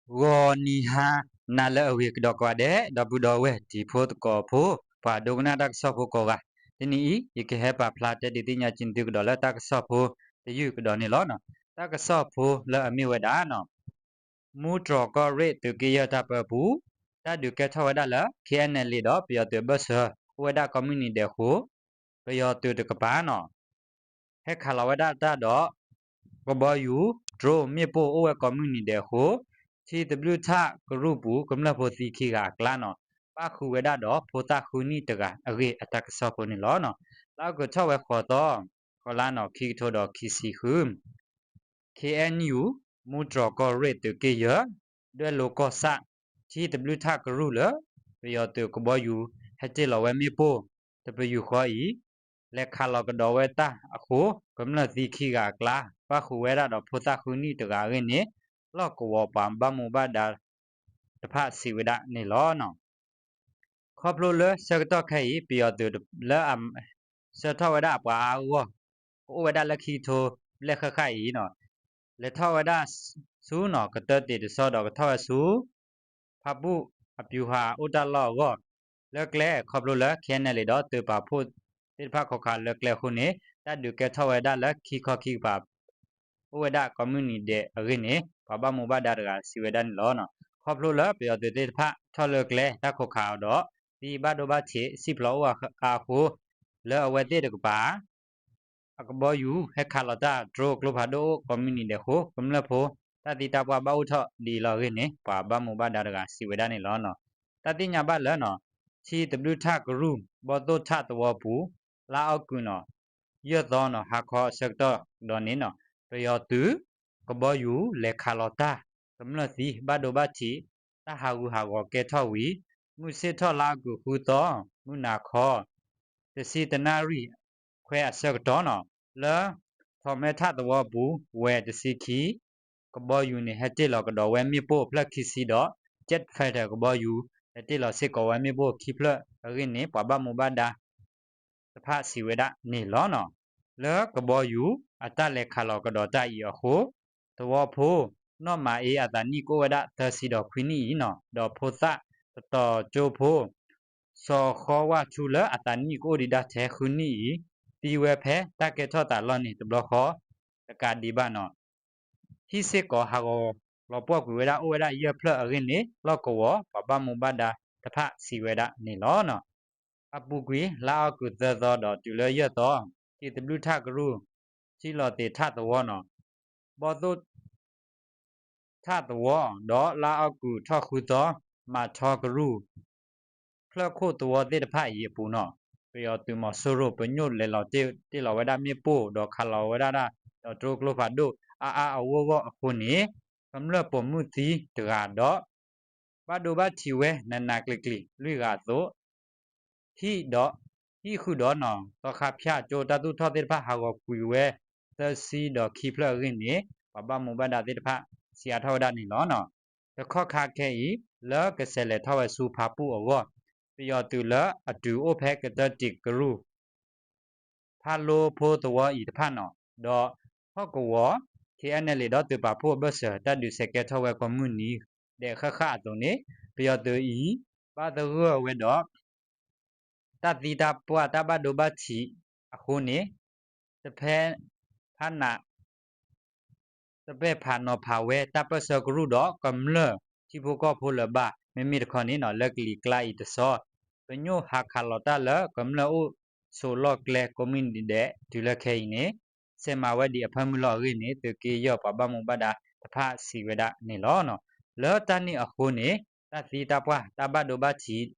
ဂီၤနံၤဟါနၤလၢအဂ့ၤကဒီးကိးဂၤဒဲး ဒီပုၢ်ဒီဝဲၢ်တံၤဖိသကိးဖိ ပှၤဒိကနၣ်တၢ်ကစီၣ်ဖိကိးဂၤ, တနံၤအံၤ ယကဟဲပာ်ဖျါတဲဒုးသ့ၣ်ညါက့ၤသုကဒီးလၢတၢ်ကစီၣ်ဖိတယုၢ်ကဒီးန့ၣ်လီၤ. တၢ်ကစီၣ်ဖိလၢအမ့ၢ်ဝဲဒၣ် မူတြီၢ်ကီၢ်ရ့ၣ်သုးက့ယဲၢ်တၢ်ပၢပူၤ တၢ်ဒုးကဲထီၣ်ဝဲဒၣ်လၢ ခ့ၣ်အဲၣ်နဲၣ်လ့ၣ် ဒီးပယီၤသုးအဘၢၣ်စၢၤ အိၣ်ဝဲဒၣ်ကိးမုၢ်နံၤဒဲးအဃိ ပယီၤသုးတကပၤန့ၣ် ဟဲခးလီၤဝဲဒၣ်တၢ်ဒီး ကဘီယူၤ drone မ့ၣ်ပိၢ်အိၣ်ဝဲကိးမုၢ်နံၤဒဲးအဃိ ထံသဘျုၣ်ထၣ်ကရူၢ်ပူၤ ကမျၢၢ်ဖိသံခံဂၤအကျါန့ၣ် ပၣ်ဃုာ်ဝဲဒၣ်ဒီးဖိသၣ်ဃုနံၣ်တဂၤအဂ့ၢ်အတၢ်ကစီၣ်ဖိန့ၣ်လီၤ. လါအီကူးထီၣ်ဝဲဃိးသီ ဃီလါန့ၣ် ခံကထိဒီးခံဆံဃု ခ့ၣ်အဲၣ်ယူၣ် မူတြီၢ်ကီၢ်ရ့ၣ်သုးက့ယဲၢ် ဒွဲၣ်လိၤကီၢ်ဆၣ် ထံသဘျုၣ်ထၣ်ကရူၢ်လၢ ပယီၤသုးကဘီယူၤ ဟဲတ့ၢ်လီၤဝဲမ့ၣ်ပိၢ် တပယူာ်ဃီအံၤ လဲၤခးလီၤကဒီးဝဲတၢ်အဃိ ကမျၢၢ်သံခံဂၤအကျါ ပၣ်ဃုာ်ဝဲဒၣ်ဒီးဖိသၣ်ဃုနံၣ်တဂၤအဂ့ၢ်န့ၣ် လီၢ်ကဝီၤပှၤဘၣ်မူဘၣ်ဒါတဖၣ်စံးဝဲဒၣ်န့ၣ်လီၤ. ခီဖျိလၢဆၢကတီၢ်ခဲအံၤ ပယီၤသုးလၢအဆှၢထီၣ်ဝဲဒၣ်အပှၤအါအါဂီၢ်ဂီၢ် ကအိၣ်ဝဲဒၣ်လၢခံကထိဘျဲၣ်ဃၣ်ဃၣ်အံၤန့ၣ် လဲၤထီၣ်ဝဲဒၣ်ဆူန့ၣ် ကတၢၢ်တ့ၢ်တဆီဒီးကထီၣ်ဝဲဆူ ဖၣ်ပူၣ်အပျူၤဟးအိၣ်တၢ်လီၢ်အဂီၢ် လၢကျဲ ခီဖျိလၢ ခ့ၣ်အဲၣ်နဲၣ်လ့ၣ် ဒီးသုးပာ်ဖှိၣ်သ့ၣ်တဖၣ်ခီးခးလၢကျဲအဃိန့ၣ် တၢ်ဒုးကဲထီၣ်ဝဲဒၣ်လၢခံခီခံကပၤ အိၣ်ဝဲဒၣ်ကိးမုၢ်နံၤဒဲးအဂ့ၢ်န့ၣ် ပှၤဘၣ်မူဘၣ်ဒါတဂၤစံးဝဲဒၣ်န့ၣ်လီၤ. ခီဖျိလၢပယီၤသုးသ့ၣ်တဖၣ်ထီၣ်လၢကျဲတၢ်ခီးခးအီၤဒီး သံဘၣ်ဒိဘၣ်ထံးစံၣ်ဖျိးအိၣ်အါအဃိ လၢအဝဲသ့ၣ်တကပၤ အကဘီယူၤဟဲခးလီၤတၢ် drone ကျိဖးဒိၣ်အိၣ်ကိးမုၢ်နံၤဒဲးအဃိ ကမျၢၢ်ဖိတၢ်သံတၢ်ပှၢ်ဘၣ်အိၣ်ထီၣ်ဒ်အံၤလီၤအဂ့ၢ်န့ၣ် ပှၤဘၣ်မူဘၣ်ဒါတဂၤစံးဝဲဒၣ်န့ၣ်လီၤ. တၢ်သ့ၣ်ညါဘၣ်လၢ ထံသဘျုၣ်ထၣ်ကရူၢ် ဘီၣ်သိၣ်ထၣ်သဝီပူၤ လါအီကူးန့ၣ် ယဲၢ်သီန့ၣ် ဟါခီအဆၢကတီၢ်ကဒီးန့ၣ် ပယီၤသုးကဘီယူၤလဲၤခးလီၤတၢ် ကမျၢၢ်သံဘၣ်ဒိဘၣ်ထံး တၢ်ဟးဂူာ်ဟးဂီၤကဲထီၣ်ဝံၤ မုၢ်ဆ့ၣ်ထီၣ်လါအီကူးဃုသီ မုၢ်နၤခီ တဆံတနၣ်ရံၣ်ခွဲအဆၢကတီၢ်န့ၣ် လၢ ထီးမဲထၣ်သဝီပူၤ ဝဲၢ်တဆံခံ ကဘီယူၤန့ၣ် ဟဲတ့ၢ်လီၤကဒီးဝဲမ့ၣ်ပိၢ်ဖျၢၣ်ခံဆံဒီး Jet Fighter ကဘီယူၤ ဟဲတ့ၢ်လီၤစ့ၢ်ကီးဝဲမ့ၣ်ပိၢ်ခံဖျၢၣ်အဂ့ၢ်န့ၣ် ပှၤဘၣ်မူဘၣ်ဒါတဖၣ်စံးဝဲဒၣ်န့ၣ်လီၤ. လၢကဘီယူၤအတၢ်လဲၤခးလီၤကဒီးတၢ်အံၤအဃိ သဝီဖိ နီၢ်မၤအ့အသးနံၣ်ကအိၣ်ဝဲဒၣ်သၢဆံဒီးခွံနံၣ်အံၤန့ၣ် ဒီးဖိသၣ်တတီၤကၠိဖိ စီၤဃီဝၣ်ထူလၢအသးနံၣ်ကအိၣ်ဒံးဒၣ်ထဲဃုနံၣ်အံၤ သံဝဲဖဲတၢ်ကဲထီၣ်သးလီၢ်န့ၣ်တဘျီဃီ တကးဒံးဘၣ်န့ၣ် ဟံၣ်စ့ၢ်ကီးဟးဂီၤလီၤပှီၢ်ကွံာ်ဝဲဒၣ်အိၣ်ဝဲဒၣ်ယဲၢ်ဖျၢၣ်အဂ့ၢ်န့ၣ် လီၢ်ကဝီၤပှၤဘၣ်မူဘၣ်ဒါတဖၣ်စံးဝဲဒၣ်န့ၣ်လီၤ. အပူၤကွံာ်လါအီကူးသၢသီဒီးတုၤလၢယဲၢ်သီ ထံသဘျုၣ်ထၣ်ကရူၢ် ထံလီၤသ့းထၣ်သဝီန့ၣ် ဘီၣ်သိၣ် ထၣ်သဝီ ဒီးလါအီကူးထီၣ်ဃုသီ မၤထီကရူၢ် ဖျၢၣ်ခိၣ်သဝီသ့ၣ်တဖၣ်အံၤအပူၤန့ၣ် ပယီၤသုးမီၤစိရိၤပညိၣ်လဲၤလီၤတ့ၢ်လီၤဝဲဒၣ်မ့ၣ်ပိၢ် ဒီးခးလီၤဝဲဒၣ်ဒီးတြိကျိဖးဒိၣ်အါအါအဂီၢ်ဂီၢ်အဃိန့ၣ် ကမျၢၢ်ပိာ်မုၣ်သံတဂၤဒီး ဘၣ်ဒိဘၣ်ထံးဝဲနးနးကျံၤကျံၤလွံၢ်ဂၤအသိး ဟံၣ်ဒီး ဟံၣ်ဃုာ်ဒီးန့ၣ် သီခါဖၠၣ်ကၠိတၢ်သူၣ်ထီၣ်သ့ၣ်တဖၣ်ဟးဂီၤကွံာ်ဝဲ သၢဆံဒီးခံဖျၢၣ်အဂ့ၢ်န့ၣ် ပှၤဘၣ်မူဘၣ်ဒါသ့ၣ်တဖၣ်စံးအါထီၣ်ဝဲဒၣ်န့ၣ်လီၤ. တခီခါခဲအံၤ လၢကဆဲးလဲၤထီၣ်ဝဲဆူဖၣ်ပူၣ်အဂီၢ် ပယီၤသုးလၢအတုၤအိၣ်ဖဲကတၢၢ်တံာ်ကရူၢ် ဖးလိဖိသဝီအံၤတဖၣ်န့ၣ် ဒီးဟီၣ်ကဝီၤ ခ့ၣ်အဲၣ်နဲၣ်လ့ၣ် ဒီးသုးပာ်ဖှိၣ်အဘၢၣ်စၢၤ တၢ်ဒုးစဲးကဲထီၣ်ဝဲကိးမုၢ်နံၤဒဲးဃၣ်ဃၣ်အသိးန့ၣ် ပယီၤသုးအံၤ ဘၣ်သဂၢၢ်ဝဲဒီး တၢ်သံတၢ်ပှၢ်တၢ်ဘၣ်ဒိဘၣ်ထံးအဃိန့ၣ် တဖဲဖးနး တပဲၢ်ဖးနီၤဖးဝဲ တၢ်ပၢၢ်ဆၢကရူၢ်ဒီးကမျၢၢ်ထံဖိကီၢ်ဖိလၢၤဘၣ် မ့မ့ၢ်တခီန့ၣ် လၢကလံၤကျါအံၤတဆီ ပညိၣ်ဟးခးလီၤတၢ်လၢကမျၢၢ်အိၣ်ဆိးလီၢ်ကျဲကိးမုၢ်နံၤဒဲးတုၤလၢခဲအံၤန့ၣ် ဆဲးမၤဝဲဒံးအဖၢမုၢ်လီၤအဂ့ၢ်န့ၣ် သုးက့ယဲၢ်ပှၤဘၣ်မူဘၣ်ဒါတဖၣ်စံးဝဲဒၣ်န့ၣ်လီၤ. လၢတၢ်န့ၣ်အဃိန့ၣ် တၢ်သံတၢ်ပှၢ်တၢ်ဘၣ်ဒိဘၣ်ထံး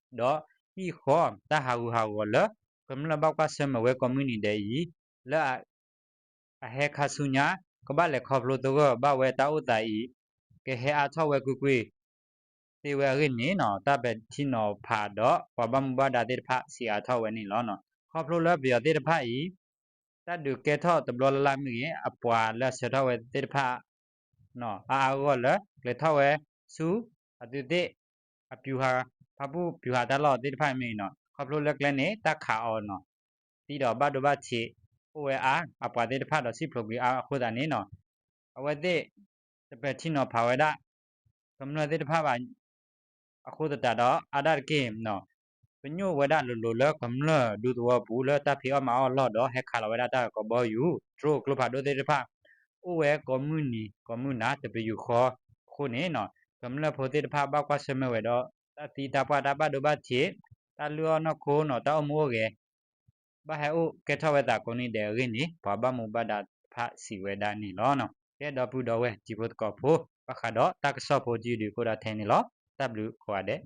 ဒီး ဟံၣ်ဃီတၢ်ဟးဂူာ်ဟးဂီၤလၢ ကမျၢၢ်ဘၣ်ကွၢ်ဆၢၣ်မဲာ်ဝဲကိးမုၢ်နံၤဒဲးအံၤ လၢ အဟဲခါဆူညါ ကဘၣ်လဲၤခီဖျိသဂၢၢ်ဘၣ်ဝဲတၢ်အိၣ်သးအံၤ ကဟဲအါထီၣ်ဝဲကွ့ၢ်ကွ့ၢ်သ့ဝဲအဂ့ၢ်န့ၣ် တၢ်ပဲာ်ထံနီၤဖးဒီးပှၤဘၣ်မူဘၣ်ဒါသ့ၣ်တဖၣ်စံးအါထီၣ်ဝဲန့ၣ်လီၤ. ခီဖျိလၢပယီၤသ့ၣ်တဖၣ်အံၤ တၢ်ဒုးကဲထီၣ်တဘျီလၢ်လၢ်မ့ၢ်ဂ့ၤ အပှၤလၢအဆှၢထီၣ်ဝဲသ့ၣ်တဖၣ် အါအါဂီၢ်ဂီၢ်လၢ ကျဲၤထီၣ်ဝဲဆူ အသုးသ့ၣ် အပျူၤဟး ဖၣ်ပူၣ်ပျူၤဟးတၢ်လီၢ်သ့ၣ်တဖၣ်မ့ၢ်ဂ့ၤန့ၣ် ခီဖျိလၢကျဲန့ၣ် တၢ်ခးအီၤန့ၣ် သံဒီးဘၣ်ဒိဘၣ်ထံးအိၣ်ဝဲအါ အပှၤသ့ၣ်တဖၣ်ဒီးစံၣ်ဖျိးကွံာ်အါအဃိသတးန့ၣ် အဝဲသ့ၣ် တပဲာ်ထံနီၤဖးဝဲဒၣ် ကမျၢၢ်သ့ၣ်တဖၣ်ဘၣ်. အဃိသတးဒီး အါဒၣ်တက့ၢ် ပညိၣ်ဝဲဒၣ်လိၤလိၤလၢကမျၢၢ်ဒူသဝီပူၤ လၢတၢ်ဖံးအီၣ်မၤအီၣ်အလီၢ်ဒီး ဟဲခးလီၤဝဲဒၣ်တၢ်ကဘီယူၤ တြိကျိဖးဒိၣ်သ့ၣ်တဖၣ် အိၣ်ဝဲကိးမုၢ်နံၤကိးမုၢ်နၤ တပယူာ်ဃီအဃိန့ၣ် ကမျၢၢ်ဖိသ့ၣ်တဖၣ်ဘၣ်ကွၢ်ဆၢၣ်မဲာ်ဝဲဒီး တၢ်သံတၢ်ပှၢ် တၢ်ဘၣ်ဒိဘၣ်ထံး တၢ်လုၢ်အီၣ်နီၢ်ခိနီၤ တၢ်အိၣ်မူအိၣ်ဂဲၤ ဘၣ်ဟဲအိၣ်ကဲထီၣ်ဝဲသးကိးနံၤဒဲးအဂ့ၢ်န့ၣ် ပှၤဘၣ်မူဘၣ်ဒါတဖၣ်စံးဝဲဒၣ်န့ၣ်လီၤ. ကဲဒီပုၢ်ဒီဝဲၢ်တံၤဖိသကိးဖိ ဘၣ်ဃးဒီးတၢ်ကစီၣ်ဖိတယုၢ်ဒုးကအိၣ်ဒၣ်ထဲန့ၣ်လီၤ. တၢ်ဘျုးကိးဂၤဒဲး